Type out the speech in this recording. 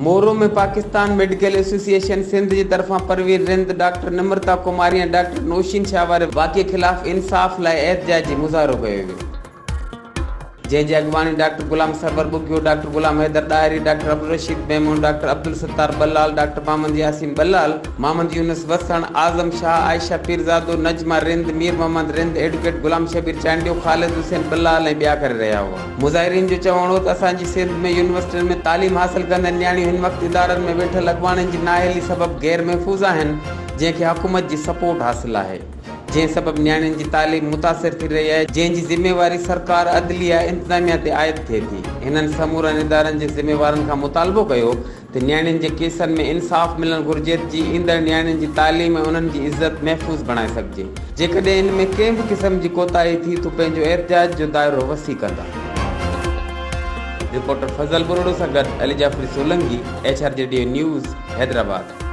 Moro ۾ Pakistan medical association Sindh جي طرفان Parveen Rind, doctor نمرتا Kumari ۽ doctor Nosheen Shah واري واقعي خلاف انصاف لاء احتجاجي مظاهرو ڪيو ويو. جنهن جي اڳواڻي doctor Ghulam Sarwar Bughio, doctor Ghulam Haider Dahri, doctor Abdul Rasheed Memon, doctor Abdul Sattar Balal, doctor Muhammad Yasin Balal, Muhammad Younis Wassan, Azam Shah, Ayesha Pirzado, Najma Rind, Mir Muhammad Rind, advocate Ghulam Shabbir Chandio, Khalid Hussain Balal ۽ ٻيا ڪري رهيا هئا. مظاهرين جو چوڻ هو ته اسان جي سنڌ ۾ يونيورسٽين ۾ تعليم حاصل ڪندڙ نياڻيون هن وقت ادارن ۾ ويٺل اڳواڻن جي نااهلي سبب غير محفوظ آهن، جنهن کي حڪومت جي سپورٽ حاصل آهي. جنهن سبب نياڻين جي تعليم متاثر ٿي رهي آهي، جنهن جي ذميواري سرڪار، عدليه، انتظاميا تي عائد ٿئي ٿي. هنن سمورن ادارن جي ذميوارن کان مطالبو ڪيو ته نياڻين جي ڪيسن ۾ انصاف ملڻ گهرجي ته جيئن ايندڙ نياڻين جي تعليم ۽ انهن جي عزت محفوظ بڻائي سگهجي. جيڪڏهن ان ۾ ڪنهن به قسم جي ڪوتاهي ٿي ته پنهنجو احتجاج جو دائرو وسيع ڪندا. رپورٽر فضل ٻرڙو سان گڏ Ali Jafri Solangi, H R G D news, Hyderabad.